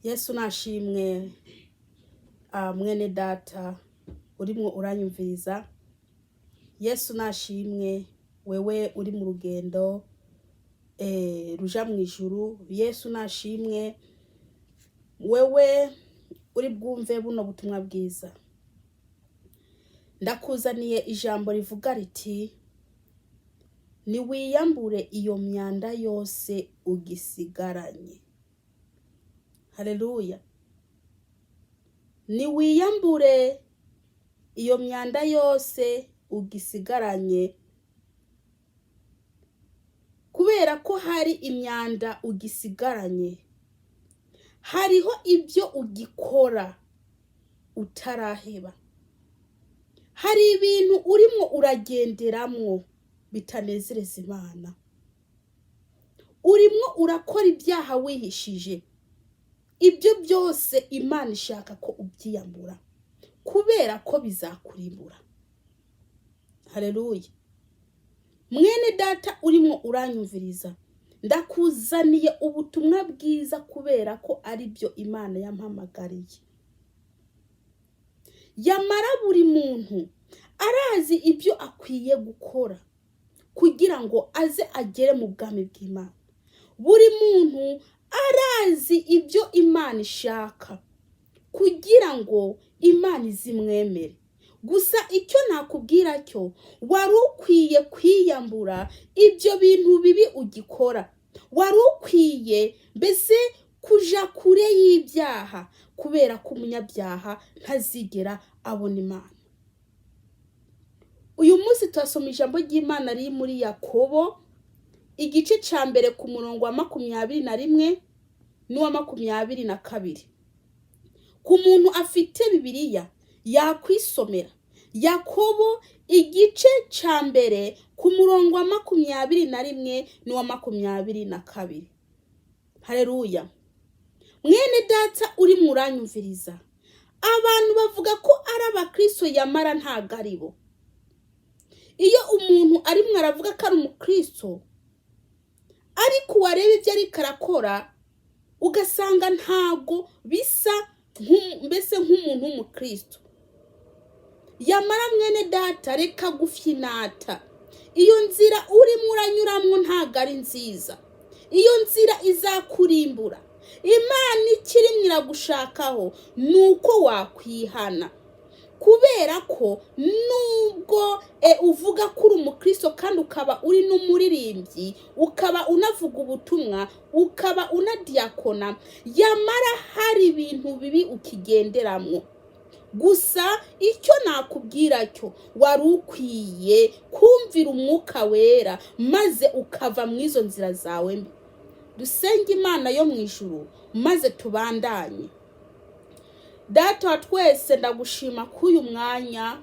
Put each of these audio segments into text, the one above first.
Yesu nashimwe. Mwene data urimwo uranyumviriza, Yesu nashimwe. Wewe uri mu rugendo ruja mu ijuru, Yesu nashimwe. Wewe uri bwumve buno butumwa bwiza, ndakuzaniye ijambo rivuga riti: "Niwiyambure iyo myanda yose ugisigaranye." Haleluya! Niwiyambure iyo myanda yose ugisigaranye, kubera ko hari imyanda ugisigaranye, hariho ibyo ugikora utaraheba, hari ibintu urimwo uragenderamwo bitanezereza Imana, urimwo urakora ibyaha wihishije. Ibyo byose Imana ishaka ko ubyiyambura, kubera ko bizakurimbura. Haleluya! Mwene data urimwo uranyumviriza, ndakuzaniye ubutumwa bwiza kubera ko ari byo Imana yampamagariye. Yamara buri muntu arazi ibyo akwiye gukora kugira ngo aze agere mu bwami bw'Imana. Buri muntu arazi ibyo Imana ishaka kugira ngo Imana izimwemere. Gusa icyo nakubwira cyo, wari ukwiye kwiyambura ibyo bintu bibi ugikora, wari ukwiye mbese kuja kure y'ibyaha, kubera ko umunyabyaha ntazigera abona Imana. Uyu munsi turasoma ijambo ry'Imana riri muri Yakobo, igice ca mbere, ku murongo wa 21 n'uwa 22. Ku muntu afite Bibiliya yakwisomera Yakobo, igice ca mbere, ku murongo wa 21 n'uwa 22. Hareruya! Mwene data urimwo uranyumviriza, abantu bavuga ko ari abakristo, yamara ntago ari bo. Iyo umuntu arimwo aravuga ko ari umukristo, ariko wareba ibyo ariko arakora ugasanga ntago bisa mbese nk'umuntu w'umukristo. Yamara mwene data, reka gufyinata. Iyo nzira urimo uranyuramwo ntago ari nziza, iyo nzira izakurimbura. Imana ikirimwo iragushakaho ni uko wakwihana, kubera ko nubwo uvuga ko uri umukristo kandi ukaba uri n'umuririmbyi, ukaba unavuga ubutumwa, ukaba unadiyakona, yamara hari ibintu bibi ukigenderamwo. Gusa icyo nakubwira cyo, wari ukwiye kumvira Umwuka Wera maze ukava mu izo nzira zawe mbi. Dusenge Imana yo mu ijuru maze tubandanye. Data wa twese, ndagushima k'uyu mwanya.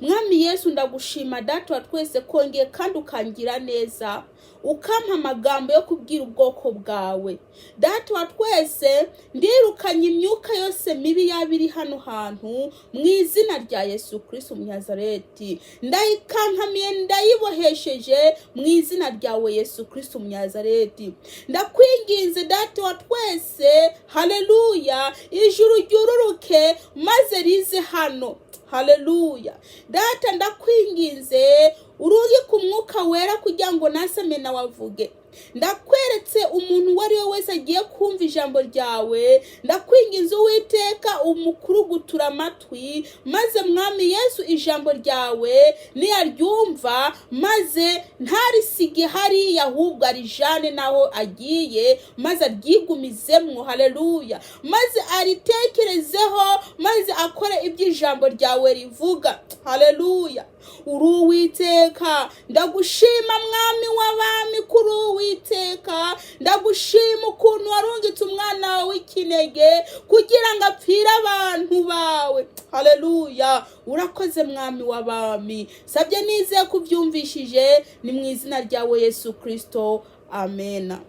Mwami Yesu, ndagushima, Data wa twese, kongeye kandi ukangira neza, ukampa amagambo yo kubwira ubwoko bwawe. Data wa twese, ndirukanye imyuka yose mibi yaba iri hano hantu mu izina rya Yesu Kristo Umunyazareti. Ndayikankamiye, ndayibohesheje mu izina ryawe Yesu Kristo Umunyazareti. Ndakwinginze, Data wa twese, haleluya, ijuru ryururuke maze rize hano. Haleluya! Data, ndakwinginze urugi ku Mwuka Wera kugira ngo nasame nawe avuge. Ndakweretse umuntu uwo ari we wese agiye kumva ijambo ryawe. Ndakwinginze, Uwiteka, umukuru gutura amatwi, maze Mwami Yesu, ijambo ryawe niyaryumva maze ntarisige hariya, ahubwo arijane n'aho agiye, maze aryigumizemwo. Haleluya! Maze aritekerezeho, maze akore ibyo ijambo ryawe rivuga. Haleluya! Uri Uwiteka. Ndagushima, Mwami w'abami, kuri Uwiteka. Ndagushima ukuntu warungitse umwana wawe w'ikinege kugira ngo apfire abantu bawe. Haleluya! Urakoze, Mwami w'abami. Sabye nizeye ko ubyumvishije, ni mu izina ryawe Yesu Kirisito, amena.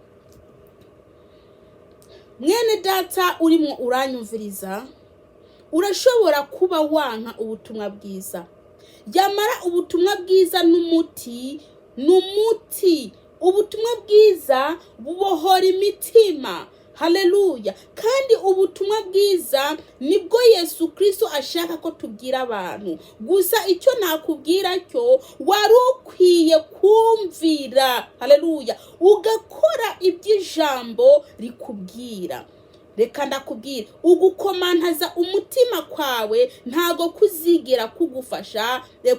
Mwene data urimo uranyumviriza, urashobora kuba wanka ubutumwa bwiza, yamara ubutumwa bwiza n'umuti, ni umuti. Ubutumwa bwiza bubohora imitima. Haleluya! Kandi ubutumwa bwiza nibwo Yesu Kirisito ashaka ko tubwira abantu. Gusa icyo nakubwira cyo, wari ukwiye kumvira, haleluya, ugakora iby'ijambo rikubwira. Reka ndakubwira, ugukomantaza umutima kwawe ntago kuzigera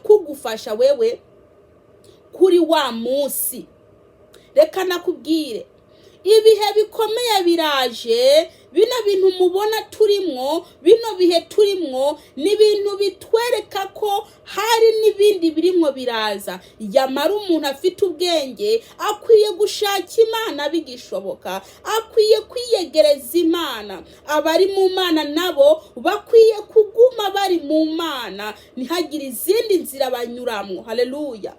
kugufasha wewe kuri wa munsi. Reka nakubwire, ibihe bikomeye biraje. Bino bintu mubona turimwo, bino bihe turimwo, ni ibintu bitwereka ko hari n'ibindi birimwo biraza. Yamara umuntu afite ubwenge akwiye gushaka Imana bigishoboka, akwiye kwiyegereza Imana. Abari mu Mana nabo bakwiye kuguma bari mu Mana, ntihagire izindi nzira banyuramwo. Haleluya!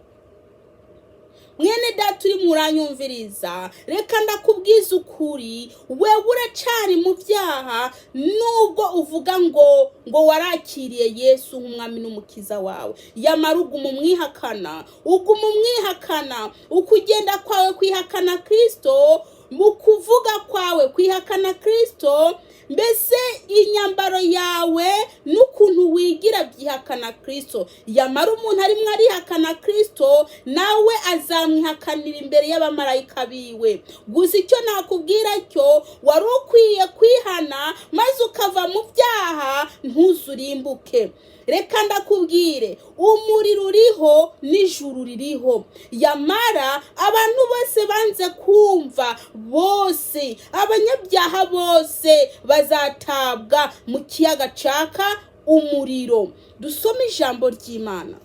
Mwene data uri muranyumviriza, reka ndakubwiza ukuri, wewe uracari mu byaha nubwo uvuga ngo warakiriye Yesu nk'umwami n'umukiza wawe. Yamara uguma umwihakana, uguma umwihakana. Ukugenda kwawe kwihakana Kirisito, mu kuvuga kwawe kwihakana Kirisito, mbese inyambaro yawe n'ukuntu wigira byihakana Kirisito. Yamara umuntu arimo arihakana Kirisito, nawe azamwihakanira imbere y'abamarayika biwe. Gusa icyo nakubwira cyo, wari ukwiye kwihana maze ukava mu byaha, ntuzurimbuke. Reka ndakubwire, umuriro uriho n'ijuru ririho. Yamara abantu bose banze kumva, bose abanyabyaha bose bazatabwa mu kiyaga caka umuriro. Dusome ijambo ry'Imana.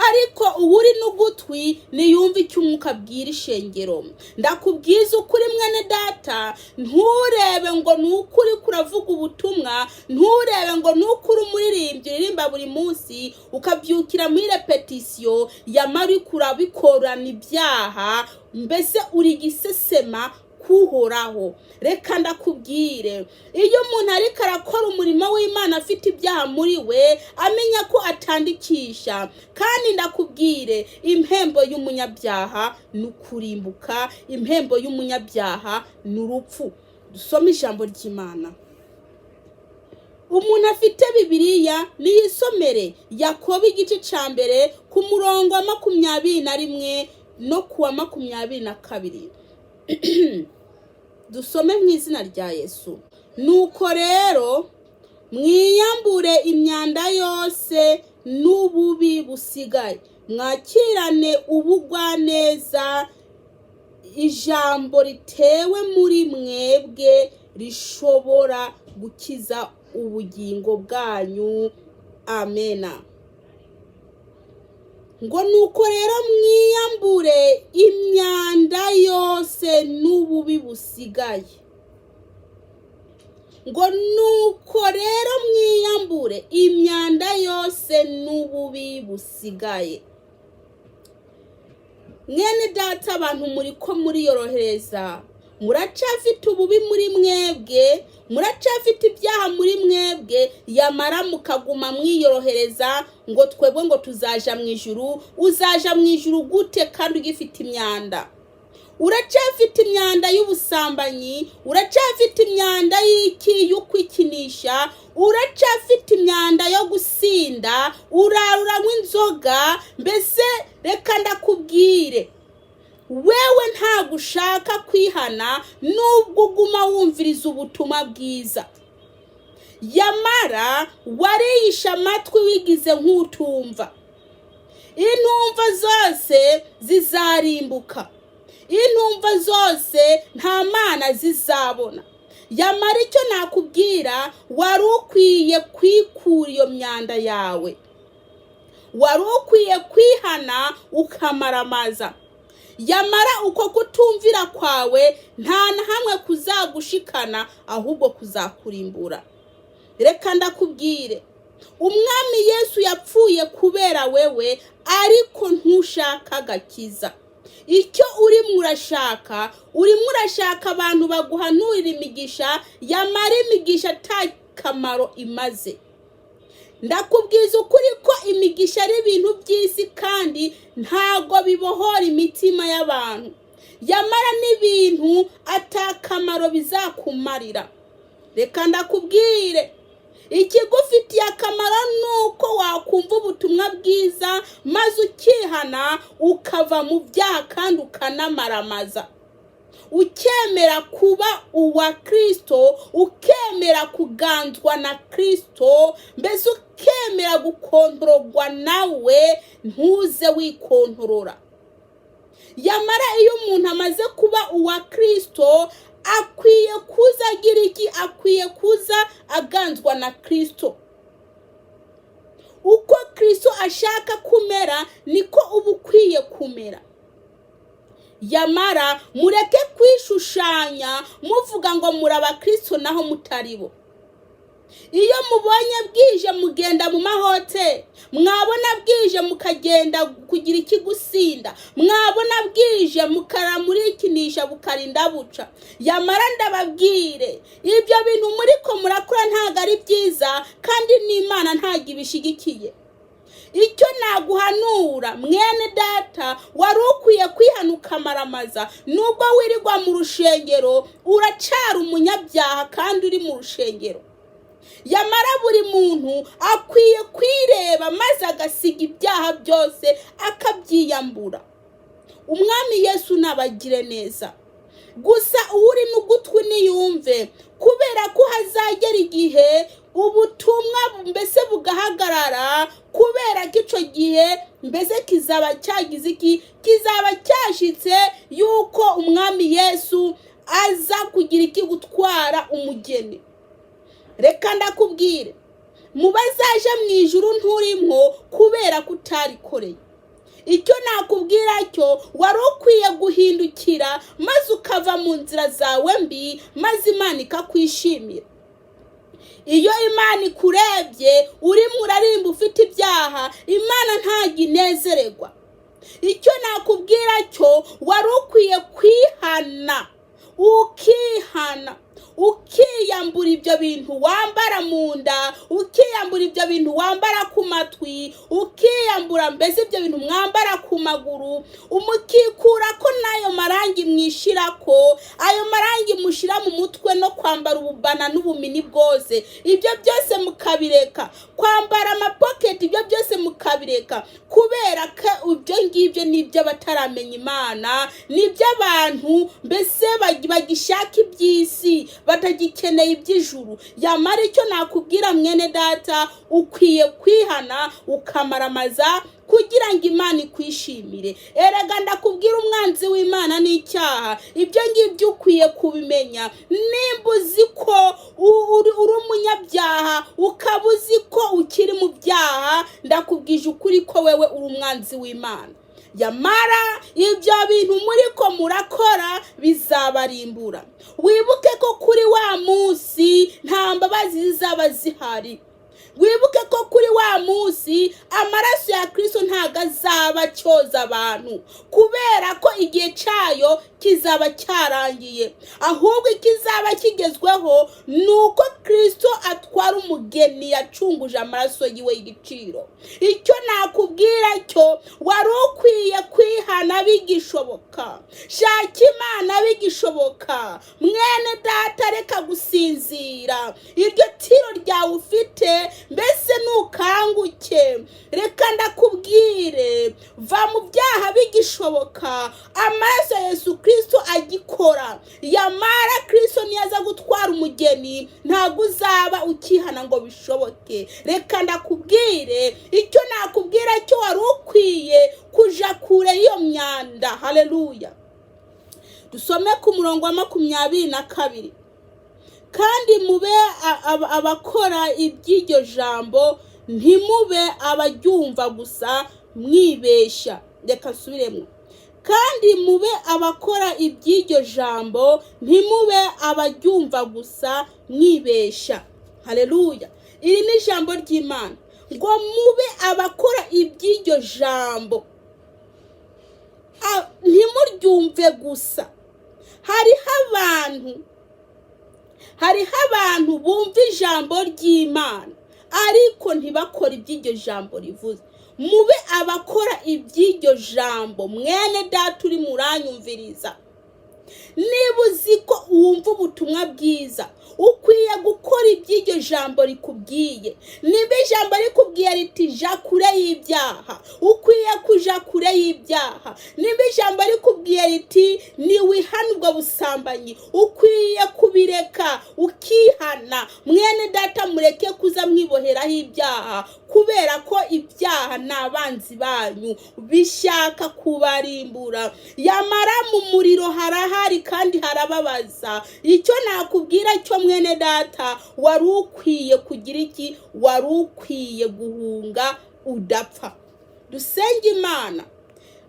Ariko uwuri n'ugutwi niyumve icyo umwuka abwira ishengero. Ndakubwiza ukuri, mwene data, nturebe ngo ni ukuri kuravuga ubutumwa, nturebe ngo ni ukuri umuririmbyi uririmba buri munsi, ukabyukira muri repetisiyo, yamara uriko urabikorana ibyaha, mbese uri gisesema kuhoraho. Reka ndakubwire, iyo umuntu ariko arakora umurimo w'Imana afite ibyaha muri we, amenya ko atandikisha. Kandi ndakubwire, impembo y'umunyabyaha ni ukurimbuka, impembo y'umunyabyaha ni urupfu. Dusome ijambo ry'Imana. Umuntu afite Bibiliya niyisomere Yakobo igice cya 1 ku murongo wa 21 no ku wa 22. Dusome mu izina rya Yesu. Nuko rero mwiyambure imyanda yose n'ububi busigaye, mwakirane ubugwaneza ijambo ritewe muri mwebwe rishobora gukiza ubugingo bwanyu. Amena. Ngo nuko rero mwiyambure imyanda yose n'ububi busigaye. Ngo nuko rero mwiyambure imyanda yose n'ububi busigaye. Mwene data, abantu muri ko muriyorohereza, muracafite ububi muri mwebwe, muracafite ibyaha muri mwebwe, yamara mukaguma mwiyorohereza ngo twebwe ngo tuzaja mu ijuru. Uzaja mu ijuru gute kandi ugifite imyanda? Uracafite imyanda y'ubusambanyi, uracafite imyanda y'iki, yo kwikinisha, uracafite imyanda yo gusinda, urara uranywa inzoga. Mbese reka ndakubwire, wewe ntabwo ushaka kwihana nubwo uguma wumviriza ubutumwa bwiza. Yamara wariyishe amatwi, wigize nk'utumva. Intumva zose zizarimbuka, intumva zose nta mana zizabona. Yamara icyo nakubwira, wari ukwiye kwikura iyo myanda yawe, wari ukwiye kwihana ukamaramaza. Yamara uko kutumvira kwawe nta na hamwe kuzagushikana, ahubwo kuzakurimbura. Reka ndakubwire, umwami Yesu yapfuye kubera wewe, ariko ntushaka agakiza. Icyo urimo urashaka, urimo urashaka abantu baguhanurira imigisha, yamara imigisha ata kamaro imaze. Ndakubwiza ukuri ko imigisha ari ibintu by'isi, kandi ntago bibohora imitima y'abantu. Yamara n'ibintu atakamaro bizakumarira. Reka ndakubwire, ikigufitiye akamaro ni uko wakumva ubutumwa bwiza maze ukihana, ukava mu byaha kandi ukanamaramaza, ukemera kuba uwa Kirisito, ukemera kuganzwa na Kirisito, mbese ukemera gukontororwa nawe, ntuze wikontorora. Yamara iyo umuntu amaze kuba uwa Kirisito, akwiye kuza agira iki? Akwiye kuza aganzwa na Kirisito. Uko Kirisito ashaka kumera niko uba ukwiye kumera. Yamara mureke kwishushanya muvuga ngo muri abakirisito naho mutari bo. Iyo mubonye bwije mugenda mu mahoteli, mwabona bwije mukagenda kugira ikigusinda, mwabona bwije mukara murikinisha bukarinda buca. Yamara ndababwire, ibyo bintu muriko murakora ntabwo ari byiza, kandi n'Imana ntabwo ibishyigikiye. Icyo naguhanura mwene data, wari ukwiye kwihana ukamaramaza. Nubwo wirirwa mu rushengero, uracara umunyabyaha kandi uri mu rushengero. Yamara buri muntu akwiye kwireba maze agasiga ibyaha byose akabyiyambura. Umwami Yesu nabagire neza. Gusa uwuri n'ugutwi niyumve, kubera ko hazagera igihe ubutumwa mbese bugahagarara, kubera ko icyo gihe mbese kizaba cyagize iki? Kizaba cyashyitse yuko umwami Yesu aza kugira iki? Gutwara umugeni. Reka ndakubwire, mu bazaje mu ijuru nturimwo kubera ko utarikoreye. Icyo nakubwira cyo, wari ukwiye guhindukira maze ukava mu nzira zawe mbi, maze Imana ikakwishimira. Iyo Imana ikurebye urimo urarimba ufite ibyaha, Imana ntabwo inezererwa. Icyo nakubwira cyo, wari ukwiye kwihana, ukihana, ukiyambura ibyo bintu wambara mu nda, ukiyambura ibyo bintu wambara ku matwi, ukiyambura mbese ibyo bintu mwambara ku maguru, umukikura ko n'ayo marangi mwishira, ko ayo marangi mushyira mu mutwe, no kwambara ububana n'ubumini bwose, ibyo byose mukabireka, kwambara amapoketi, ibyo byose mukabireka, kubera ko ibyo ngibyo ni iby'abataramenya Imana, ni iby'abantu mbese bagishaka iby'isi, batagikeneye iby'ijuru. Yamara icyo nakubwira mwene data, ukwiye kwihana ukamaramaza kugira ngo Imana ikwishimire. Erega ndakubwira, umwanzi w'Imana ni icyaha. Ibyo ngibyo ukwiye kubimenya. Nimba uzi ko uri umunyabyaha, ukaba uzi ko ukiri mu byaha, ndakubwije ukuri ko wewe uri umwanzi w'Imana. Yamara ibyo bintu muri ko murakora bizabarimbura. Wibuke ko kuri wa munsi nta mbabazi zizaba zihari. Wibuke ko kuri wa munsi amaraso ya Kirisito ntabwo azaba acyoza abantu, kubera ko igihe cyayo kizaba cyarangiye. Ahubwo ikizaba kigezweho ni uko Kirisito atwara umugeni yacunguje amaraso yiwe y'igiciro. Icyo nakubwira cyo, wari ukwiye kwihana bigishoboka, shaka Imana bigishoboka. Mwene data, reka gusinzira. Iryo tiro ryawe ufite mbese ntukanguke. Reka ndakubwire, va mu byaha bigishoboka, amaraso ya Yesu Kirisito agikora. Yamara Kirisito niyaza gutwara umugeni, ntabwo uzaba ukihana ngo bishoboke. Reka ndakubwire, icyo nakubwira cyo, wari ukwiye kuja kure y'iyo myanda. Haleluya! Dusome ku murongo wa 22: "Kandi mube abakora iby'iryo jambo, ntimube abaryumva gusa mwibeshya." Reka nsubiremo: "Kandi mube abakora iby'iryo jambo, ntimube abaryumva gusa mwibeshya." Haleluya! Iri ni ijambo ry'Imana ngo mube abakora iby'iryo jambo, ntimuryumve gusa. Hariho abantu bumva ijambo ry'Imana ariko ntibakore iby'iryo jambo rivuze. Mube abakora iby'iryo jambo. Mwene data uri muranyumviriza. Niba uzi ko wumva ubutumwa bwiza, ukwiye gukora iby'iryo jambo rikubwiye. Niba ijambo rikubwiye riti jya kure y'ibyaha, ukwiye kuja kure y'ibyaha. Niba ijambo rikubwiye riti niwihane ubwo busambanyi, ukwiye kubireka ukihana. Mwene data, mureke kuza mwiboheraho ibyaha, kubera ko ibyaha ni abanzi banyu, bishaka kubarimbura. Yamara mu muriro harahari kandi harababaza. Icyo nakubwira cyo, mwene data, wari ukwiye kugira iki? Wari ukwiye guhunga udapfa. Dusenge Imana.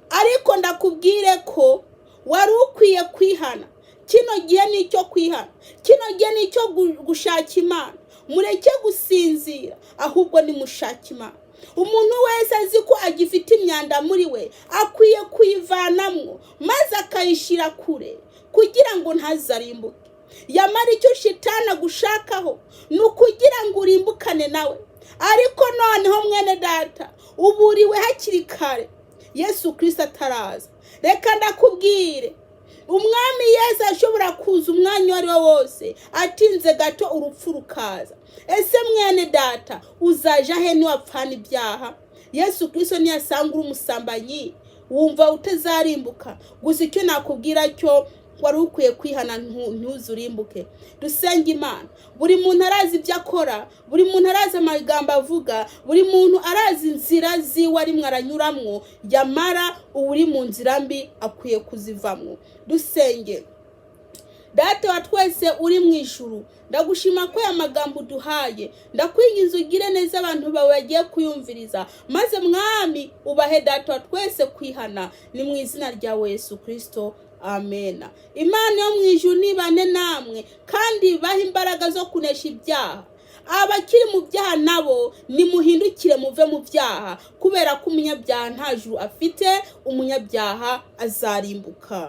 Ariko ndakubwire ko wari ukwiye kwihana. Kino gihe ni icyo kwihana, kino gihe ni icyo gushaka Imana. Mureke gusinzira, ahubwo nimushake Imana. Umuntu wese azi ko agifite imyanda muri we, akwiye kuyivanamwo maze akayishyira kure kugira ngo ntazarimbuke. Yamara icyo shitani agushakaho ni ukugira ngo urimbukane nawe. Ariko noneho mwene data, uburiwe hakiri kare Yesu Kirisito ataraza. Reka ndakubwire, Umwami Yesu ashobora kuza umwanya uwo ari wo wose, atinze gato urupfu rukaza. Ese mwene data, uzaja he niwapfana ibyaha? Yesu Kirisito niyasanga uri umusambanyi, wumva utazarimbuka? Gusa icyo nakubwira cyo, wari ukwiye kwihana ntuzurimbuke. Dusenge Imana. Buri muntu arazi ibyo akora, buri muntu arazi amagambo avuga, buri muntu arazi inzira ziwe arimwo aranyuramwo. Yamara uri mu nzira mbi akwiye kuzivamwo. Dusenge. Data wa twese uri mu ijuru, ndagushima ko aya magambo uduhaye. Ndakwinginze ugire neza abantu bawe bagiye kuyumviriza, maze Mwami ubahe, Data wa twese, kwihana. Ni mu izina rya Yesu Kirisito, amena. Imana yo mu ijuru nibane namwe kandi ibahe imbaraga zo kunesha ibyaha. Abakiri mu byaha nabo nimuhindukire muve mu byaha, kubera ko umunyabyaha nta juru afite, umunyabyaha azarimbuka.